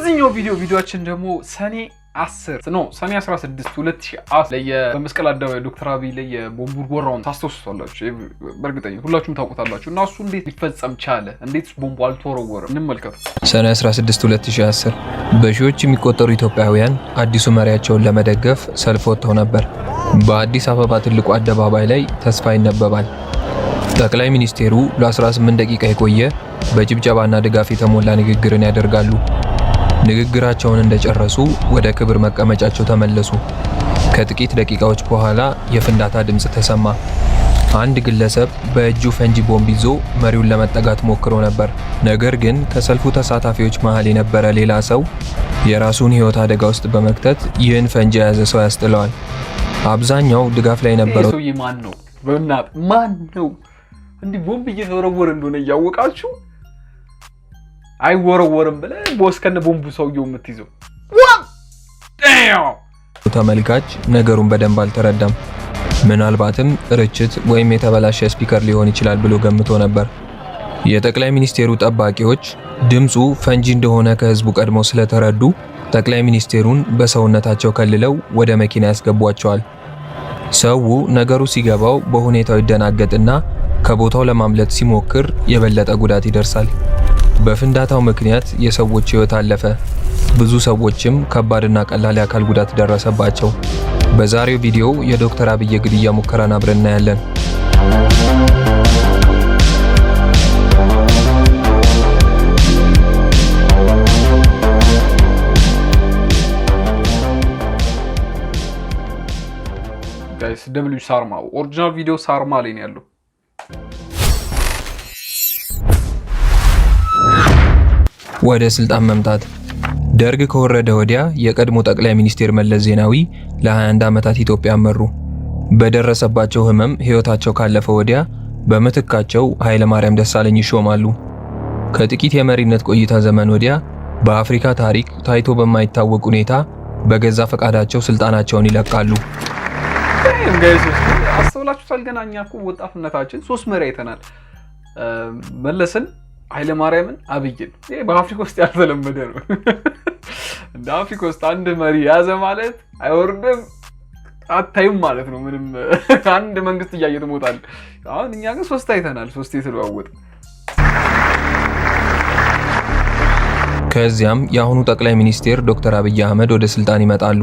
በዚህኛው ቪዲዮአችን ደግሞ ሰኔ 10 no ሰኔ 16 2010 ላይ በመስቀል አደባባይ ዶክተር አብይ ላይ የቦምብ ውርወራውን ታስታውሱታላችሁ። በእርግጠኝነት ሁላችሁም ታውቁታላችሁ። እና እሱ እንዴት ሊፈጸም ቻለ? እንዴት ቦምቡ አልተወረወረም? እንመልከቱ። ሰኔ 16 2010 በሺዎች የሚቆጠሩ ኢትዮጵያውያን አዲሱ መሪያቸውን ለመደገፍ ሰልፍ ወጥተው ነበር። በአዲስ አበባ ትልቁ አደባባይ ላይ ተስፋ ይነበባል። ጠቅላይ ሚኒስቴሩ ለ18 ደቂቃ የቆየ በጭብጨባና ድጋፍ የተሞላ ንግግርን ያደርጋሉ። ንግግራቸውን እንደጨረሱ ወደ ክብር መቀመጫቸው ተመለሱ። ከጥቂት ደቂቃዎች በኋላ የፍንዳታ ድምፅ ተሰማ። አንድ ግለሰብ በእጁ ፈንጂ ቦምብ ይዞ መሪውን ለመጠጋት ሞክሮ ነበር። ነገር ግን ከሰልፉ ተሳታፊዎች መሃል የነበረ ሌላ ሰው የራሱን ሕይወት አደጋ ውስጥ በመክተት ይህን ፈንጂ የያዘ ሰው ያስጥለዋል። አብዛኛው ድጋፍ ላይ ይሄ የነበረው ሰውዬ ማን ነው? በእናትህ ማን ነው? እንዲህ ቦምብ እየተወረወረ እንደሆነ እያወቃችሁ አይወረወርም ብለህ ቦስ ከነ ቦምቡ ሰውየው የምትይዘው? What? Damn! ተመልካች ነገሩን በደንብ አልተረዳም። ምናልባትም ርችት ወይም የተበላሸ speaker ሊሆን ይችላል ብሎ ገምቶ ነበር። የጠቅላይ ሚኒስቴሩ ጠባቂዎች ድምፁ ፈንጂ እንደሆነ ከህዝቡ ቀድመው ስለተረዱ ጠቅላይ ሚኒስቴሩን በሰውነታቸው ከልለው ወደ መኪና ያስገቧቸዋል። ሰው ነገሩ ሲገባው በሁኔታው ይደናገጥና ከቦታው ለማምለጥ ሲሞክር የበለጠ ጉዳት ይደርሳል። በፍንዳታው ምክንያት የሰዎች ሕይወት አለፈ። ብዙ ሰዎችም ከባድና ቀላል የአካል ጉዳት ደረሰባቸው። በዛሬው ቪዲዮ የዶክተር አብይ የግድያ ሙከራን አብረን እናያለን። Guys, W ሳርማ original ቪዲዮ ሳርማ ላይ ነው ያለው። ወደ ስልጣን መምጣት። ደርግ ከወረደ ወዲያ የቀድሞ ጠቅላይ ሚኒስቴር መለስ ዜናዊ ለ21 ዓመታት ኢትዮጵያን መሩ። በደረሰባቸው ህመም ሕይወታቸው ካለፈ ወዲያ በምትካቸው ኃይለማርያም ደሳለኝ ይሾማሉ። ከጥቂት የመሪነት ቆይታ ዘመን ወዲያ በአፍሪካ ታሪክ ታይቶ በማይታወቅ ሁኔታ በገዛ ፈቃዳቸው ስልጣናቸውን ይለቃሉ። Guys, አስተውላችሁታል? ገና እኛ እኮ ወጣትነታችን ሶስት መሪ አይተናል። መለስን፣ ኃይለማርያምን፣ አብይን። ይሄ በአፍሪካ ውስጥ ያልተለመደ ነው። እንደ አፍሪካ ውስጥ አንድ መሪ ያዘ ማለት አይወርድም አታይም ማለት ነው። ምንም አንድ መንግስት እያየ ትሞታለህ። አሁን እኛ ግን ሶስት አይተናል። ሶስት የተለዋወጠ። ከዚያም የአሁኑ ጠቅላይ ሚኒስቴር ዶክተር አብይ አህመድ ወደ ስልጣን ይመጣሉ።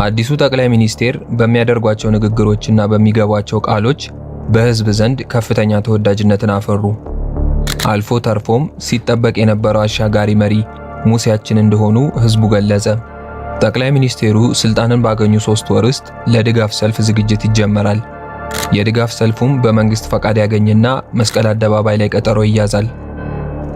አዲሱ ጠቅላይ ሚኒስቴር በሚያደርጓቸው ንግግሮችና በሚገቧቸው ቃሎች በህዝብ ዘንድ ከፍተኛ ተወዳጅነትን አፈሩ። አልፎ ተርፎም ሲጠበቅ የነበረው አሻጋሪ መሪ ሙሴያችን እንደሆኑ ህዝቡ ገለጸ። ጠቅላይ ሚኒስቴሩ ስልጣንን ባገኙ 3 ወር ውስጥ ለድጋፍ ሰልፍ ዝግጅት ይጀመራል። የድጋፍ ሰልፉም በመንግስት ፈቃድ ያገኝና መስቀል አደባባይ ላይ ቀጠሮ ይያዛል።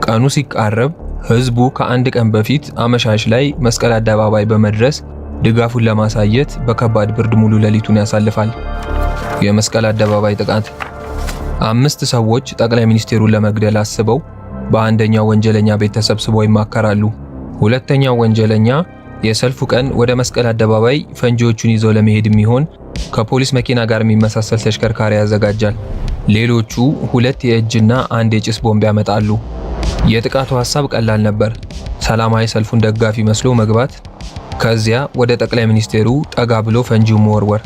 ቀኑ ሲቃረብ ህዝቡ ከአንድ ቀን በፊት አመሻሽ ላይ መስቀል አደባባይ በመድረስ ድጋፉን ለማሳየት በከባድ ብርድ ሙሉ ሌሊቱን ያሳልፋል። የመስቀል አደባባይ ጥቃት። አምስት ሰዎች ጠቅላይ ሚኒስቴሩን ለመግደል አስበው በአንደኛው ወንጀለኛ ቤት ተሰብስበው ይማከራሉ። ሁለተኛው ወንጀለኛ የሰልፉ ቀን ወደ መስቀል አደባባይ ፈንጂዎቹን ይዘው ለመሄድ የሚሆን ከፖሊስ መኪና ጋር የሚመሳሰል ተሽከርካሪ ያዘጋጃል። ሌሎቹ ሁለት የእጅና አንድ የጭስ ቦምብ ያመጣሉ። የጥቃቱ ሐሳብ ቀላል ነበር። ሰላማዊ ሰልፉን ደጋፊ መስሎ መግባት፣ ከዚያ ወደ ጠቅላይ ሚኒስቴሩ ጠጋ ብሎ ፈንጂውን መወርወር።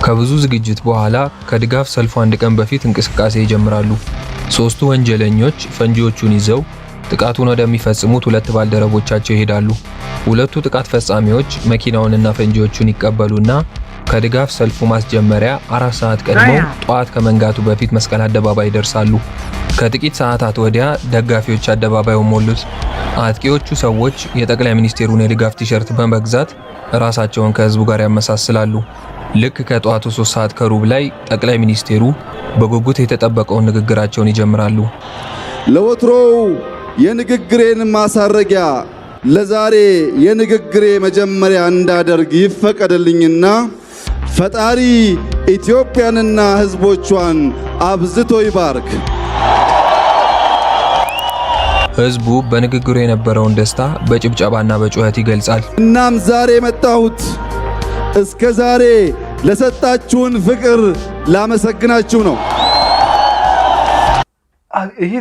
ከብዙ ዝግጅት በኋላ ከድጋፍ ሰልፉ አንድ ቀን በፊት እንቅስቃሴ ይጀምራሉ። ሶስቱ ወንጀለኞች ፈንጂዎቹን ይዘው ጥቃቱን ወደሚፈጽሙት ሁለት ባልደረቦቻቸው ይሄዳሉ። ሁለቱ ጥቃት ፈጻሚዎች መኪናውንና ፈንጂዎቹን ይቀበሉና ከድጋፍ ሰልፉ ማስጀመሪያ 4 ሰዓት ቀድመው ጠዋት ከመንጋቱ በፊት መስቀል አደባባይ ይደርሳሉ። ከጥቂት ሰዓታት ወዲያ ደጋፊዎች አደባባዩን ሞሉት። አጥቂዎቹ ሰዎች የጠቅላይ ሚኒስቴሩን የድጋፍ ቲሸርት በመግዛት ራሳቸውን ከህዝቡ ጋር ያመሳስላሉ። ልክ ከጠዋቱ 3 ሰዓት ከሩብ ላይ ጠቅላይ ሚኒስቴሩ በጉጉት የተጠበቀውን ንግግራቸውን ይጀምራሉ። ለወትሮው የንግግሬን ማሳረጊያ ለዛሬ የንግግሬ መጀመሪያ እንዳደርግ ይፈቀድልኝና ፈጣሪ ኢትዮጵያንና ሕዝቦቿን አብዝቶ ይባርክ። ህዝቡ በንግግሩ የነበረውን ደስታ በጭብጨባና በጩኸት ይገልጻል። እናም ዛሬ የመጣሁት እስከ ዛሬ ለሰጣችሁን ፍቅር ላመሰግናችሁ ነው። ይሄ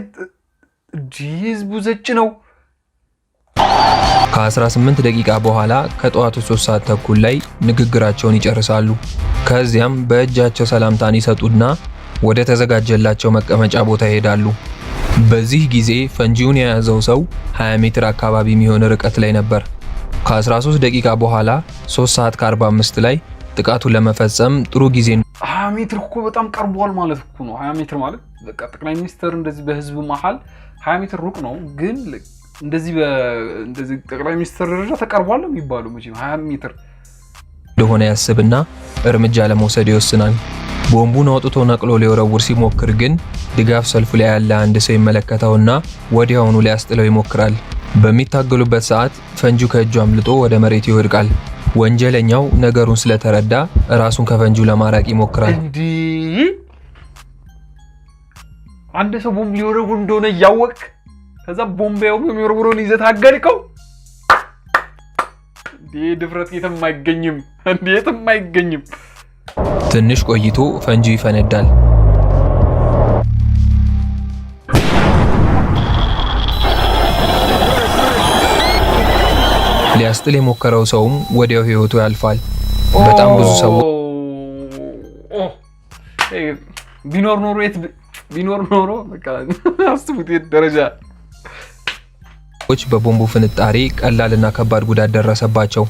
ህዝቡ ዘጭ ነው። ከ18 ደቂቃ በኋላ ከጠዋቱ 3 ሰዓት ተኩል ላይ ንግግራቸውን ይጨርሳሉ። ከዚያም በእጃቸው ሰላምታን ይሰጡና ወደ ተዘጋጀላቸው መቀመጫ ቦታ ይሄዳሉ። በዚህ ጊዜ ፈንጂውን የያዘው ሰው 20 ሜትር አካባቢ የሚሆን ርቀት ላይ ነበር። ከ13 ደቂቃ በኋላ 3 ሰዓት ከ45 ላይ ጥቃቱን ለመፈጸም ጥሩ ጊዜ 20 ሜትር እኮ በጣም ቀርቧል ማለት እኮ ነው። 20 ሜትር ማለት በቃ ጠቅላይ ሚኒስትር እንደዚህ በህዝብ መሀል 20 ሜትር ሩቅ ነው፣ ግን እንደዚህ ጠቅላይ ሚኒስትር ደረጃ ተቀርቧል ነው የሚባለው መቼም 20 ሜትር። እንደሆነ ያስብና እርምጃ ለመውሰድ ይወስናል። ቦምቡን አውጥቶ ነቅሎ ሊወረውር ሲሞክር ግን ድጋፍ ሰልፉ ላይ ያለ አንድ ሰው ይመለከተውና ወዲያውኑ ሊያስጥለው ይሞክራል። በሚታገሉበት ሰዓት ፈንጂው ከእጁ አምልጦ ወደ መሬት ይወድቃል። ወንጀለኛው ነገሩን ስለተረዳ ራሱን ከፈንጂው ለማራቅ ይሞክራል። እንዲህ አንድ ሰው ቦምብ ሊወረውር እንደሆነ እያወቅ ከዛ ቦምብ ያው የሚወረውረውን ይዘህ ታገልከው። እንዲህ ድፍረት የትም አይገኝም፣ እንዲህ የትም አይገኝም። ትንሽ ቆይቶ ፈንጂው ይፈነዳል። ሊያስጥል የሞከረው ሰውም ወዲያው ሕይወቱ ያልፋል። በጣም ብዙ ሰዎች ቢኖር ኖሮ የት ቢኖር ኖሮ በቃ አስቡት የት ደረጃ። በቦምቡ ፍንጣሪ ቀላልና ከባድ ጉዳት ደረሰባቸው።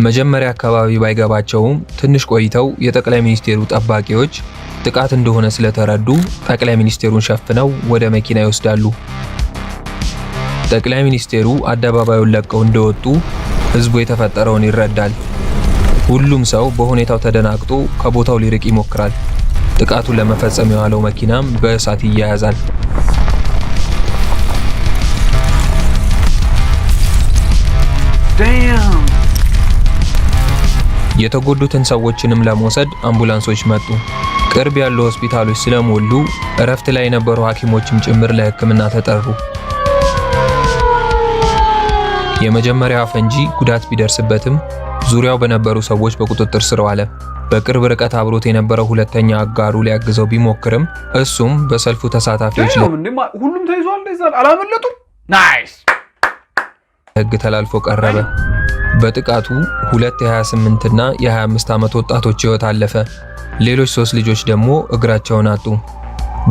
መጀመሪያ አካባቢ ባይገባቸውም ትንሽ ቆይተው የጠቅላይ ሚኒስቴሩ ጠባቂዎች ጥቃት እንደሆነ ስለተረዱ ጠቅላይ ሚኒስቴሩን ሸፍነው ወደ መኪና ይወስዳሉ። ጠቅላይ ሚኒስቴሩ አደባባዩን ለቀው እንደወጡ ህዝቡ የተፈጠረውን ይረዳል። ሁሉም ሰው በሁኔታው ተደናግጦ ከቦታው ሊርቅ ይሞክራል። ጥቃቱን ለመፈጸም የዋለው መኪናም በእሳት ይያያዛል። Damn. የተጎዱትን ሰዎችንም ለመውሰድ አምቡላንሶች መጡ። ቅርብ ያሉ ሆስፒታሎች ስለሞሉ እረፍት ላይ የነበሩ ሐኪሞችም ጭምር ለሕክምና ተጠሩ። የመጀመሪያው ፈንጂ ጉዳት ቢደርስበትም ዙሪያው በነበሩ ሰዎች በቁጥጥር ስር ዋለ። በቅርብ ርቀት አብሮት የነበረው ሁለተኛ አጋሩ ሊያግዘው ቢሞክርም እሱም በሰልፉ ተሳታፊዎች Damn, እንዴ ሁሉም ተይዟል። እንደዛ አላመለጡም። Nice. ለሕግ ተላልፎ ቀረበ። በጥቃቱ ሁለት የ28 እና የ25 ዓመት ወጣቶች ሕይወት አለፈ። ሌሎች ሶስት ልጆች ደግሞ እግራቸውን አጡ።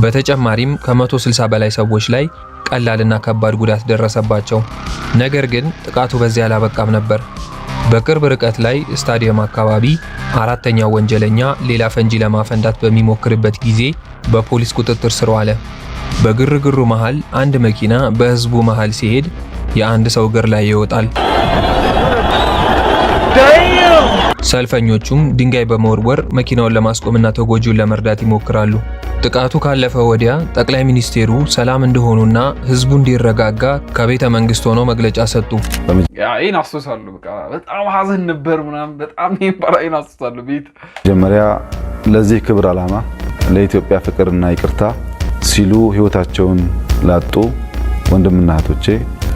በተጨማሪም ከ160 በላይ ሰዎች ላይ ቀላልና ከባድ ጉዳት ደረሰባቸው። ነገር ግን ጥቃቱ በዚያ አላበቃም ነበር። በቅርብ ርቀት ላይ ስታዲየም አካባቢ አራተኛው ወንጀለኛ ሌላ ፈንጂ ለማፈንዳት በሚሞክርበት ጊዜ በፖሊስ ቁጥጥር ስር ዋለ። በግርግሩ መሃል አንድ መኪና በህዝቡ መሃል ሲሄድ የአንድ ሰው እግር ላይ ይወጣል። ሰልፈኞቹም ድንጋይ በመወርወር መኪናውን ለማስቆምና ተጎጂውን ለመርዳት ይሞክራሉ። ጥቃቱ ካለፈ ወዲያ ጠቅላይ ሚኒስቴሩ ሰላም እንደሆኑና ህዝቡ እንዲረጋጋ ከቤተ መንግስት ሆነው መግለጫ ሰጡ። Yeah፣ ይሄን አስታውሳለሁ። በቃ በጣም ሀዘን ነበር ምናምን፣ በጣም ይሄን ባላ ይሄን አስታውሳለሁ። ቤት መጀመሪያ ለዚህ ክብር ዓላማ ለኢትዮጵያ ፍቅርና ይቅርታ ሲሉ ሕይወታቸውን ላጡ ወንድምና እህቶቼ፣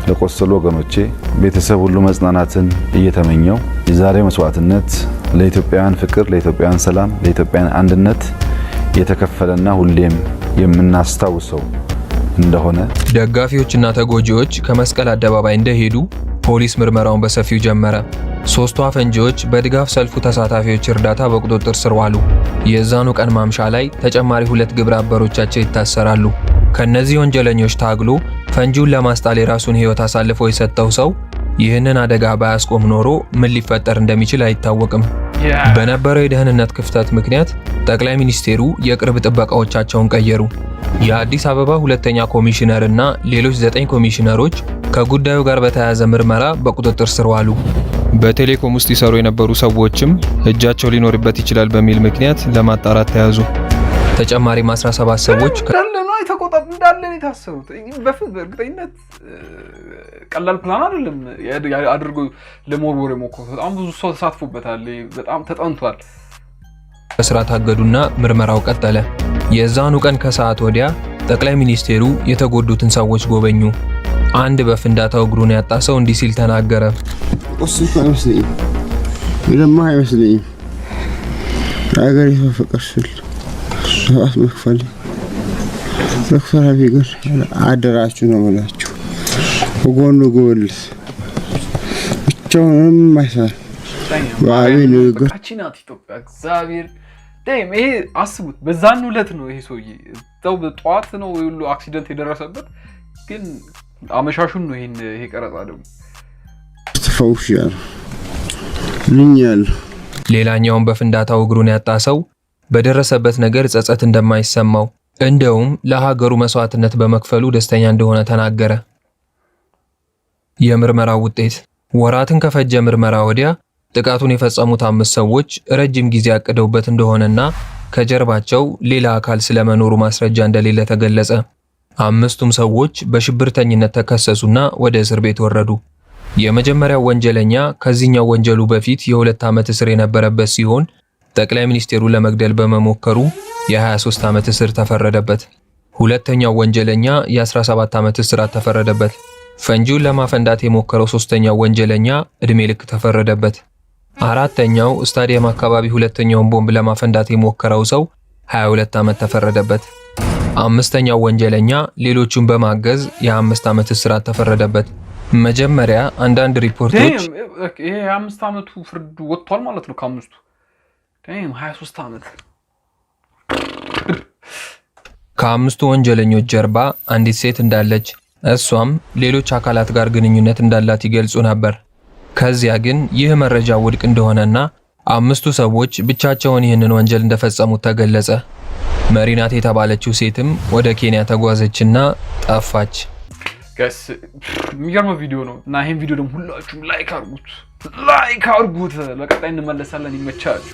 ለቆሰሉ ወገኖቼ፣ ቤተሰብ ሁሉ መጽናናትን እየተመኘሁ የዛሬው መስዋዕትነት ለኢትዮጵያውያን ፍቅር፣ ለኢትዮጵያውያን ሰላም፣ ለኢትዮጵያውያን አንድነት የተከፈለና ሁሌም የምናስታውሰው እንደሆነ ደጋፊዎችና ተጎጂዎች ከመስቀል አደባባይ እንደሄዱ ፖሊስ ምርመራውን በሰፊው ጀመረ። ሶስቱ አፈንጂዎች በድጋፍ ሰልፉ ተሳታፊዎች እርዳታ በቁጥጥር ስር ዋሉ። የዛኑ ቀን ማምሻ ላይ ተጨማሪ ሁለት ግብረ አበሮቻቸው ይታሰራሉ። ከነዚህ ወንጀለኞች ታግሎ ፈንጂውን ለማስጣል የራሱን ሕይወት አሳልፎ የሰጠው ሰው ይህንን አደጋ ባያስቆም ኖሮ ምን ሊፈጠር እንደሚችል አይታወቅም። በነበረው የደህንነት ክፍተት ምክንያት ጠቅላይ ሚኒስቴሩ የቅርብ ጥበቃዎቻቸውን ቀየሩ። የአዲስ አበባ ሁለተኛ ኮሚሽነር እና ሌሎች ዘጠኝ ኮሚሽነሮች ከጉዳዩ ጋር በተያያዘ ምርመራ በቁጥጥር ስር ዋሉ። በቴሌኮም ውስጥ ይሰሩ የነበሩ ሰዎችም እጃቸው ሊኖርበት ይችላል በሚል ምክንያት ለማጣራት ተያዙ። ተጨማሪም 17 ሰዎች እንዳለ ነው የተቆጣ እንዳለ ነው የታሰሩት። በፊት በእርግጠኝነት ቀላል ፕላን አይደለም አድርጎ ለመወርወር የሞከሩት። በጣም ብዙ ሰው ተሳትፎበታል። በጣም ተጠንቷል። ከስራ ታገዱና ምርመራው ቀጠለ። የዛኑ ቀን ከሰዓት ወዲያ ጠቅላይ ሚኒስቴሩ የተጎዱትን ሰዎች ጎበኙ። አንድ በፍንዳታው እግሩን ያጣ ሰው እንዲህ ሲል ተናገረ። ቆሰልኩ አይመስለኝም፣ የለማህ አይመስለኝም። ለሀገሪቷ ፍቅር ስል መስዋዕት መክፈል ዶክተር አብይ ግን አደራችሁ ነው የምላችሁ። በጎኑ ግቡለት። ብቻውን ምንም አይሰራም። በአብይ ንግግር በቃ ናት ኢትዮጵያ። እግዚአብሔር damn፣ ይሄ አስቡት። በዛን ዕለት ነው ይሄ ሰውዬ እዛው ጠዋት ነው ሁሉ accident የደረሰበት፣ ግን አመሻሹን ነው ይሄ ቀረጻ ደግሞ። ተፈውሻለሁ፣ ድኛለሁ። ሌላኛውን በፍንዳታው እግሩን ያጣ ሰው በደረሰበት ነገር ጸጸት እንደማይሰማው፣ እንደውም ለሀገሩ መስዋዕትነት በመክፈሉ ደስተኛ እንደሆነ ተናገረ። የምርመራው ውጤት። ወራትን ከፈጀ ምርመራ ወዲያ ጥቃቱን የፈጸሙት አምስት ሰዎች ረጅም ጊዜ አቅደውበት እንደሆነና ከጀርባቸው ሌላ አካል ስለመኖሩ ማስረጃ እንደሌለ ተገለጸ። አምስቱም ሰዎች በሽብርተኝነት ተከሰሱና ወደ እስር ቤት ወረዱ። የመጀመሪያው ወንጀለኛ ከዚህኛው ወንጀሉ በፊት የ2 ዓመት እስር የነበረበት ሲሆን ጠቅላይ ሚኒስቴሩን ለመግደል በመሞከሩ የ23 ዓመት እስር ተፈረደበት። ሁለተኛው ወንጀለኛ የ17 ዓመት እስራት ተፈረደበት። ፈንጂውን ለማፈንዳት የሞከረው ሶስተኛው ወንጀለኛ ዕድሜ ልክ ተፈረደበት። አራተኛው ስታዲየም አካባቢ ሁለተኛውን ቦምብ ለማፈንዳት የሞከረው ሰው 22 ዓመት ተፈረደበት። አምስተኛው ወንጀለኛ ሌሎቹን በማገዝ የ5 ዓመት እስራት ተፈረደበት። መጀመሪያ አንዳንድ ሪፖርቶች ይሄ የ5 ዓመቱ ፍርድ ወጥቷል ማለት ነው። ከአምስቱ 23 ዓመት። ከአምስቱ ወንጀለኞች ጀርባ አንዲት ሴት እንዳለች፣ እሷም ሌሎች አካላት ጋር ግንኙነት እንዳላት ይገልጹ ነበር። ከዚያ ግን ይህ መረጃ ውድቅ እንደሆነና አምስቱ ሰዎች ብቻቸውን ይህንን ወንጀል እንደፈጸሙት ተገለጸ። መሪ ናት የተባለችው ሴትም ወደ ኬንያ ተጓዘችና ጠፋች። Guys፣ የሚገርመው ቪዲዮ ነው እና ይህን ቪዲዮ ደግሞ ሁላችሁም like አድርጉት፣ like አድርጉት። በቀጣይ እንመለሳለን። ይመቻችሁ።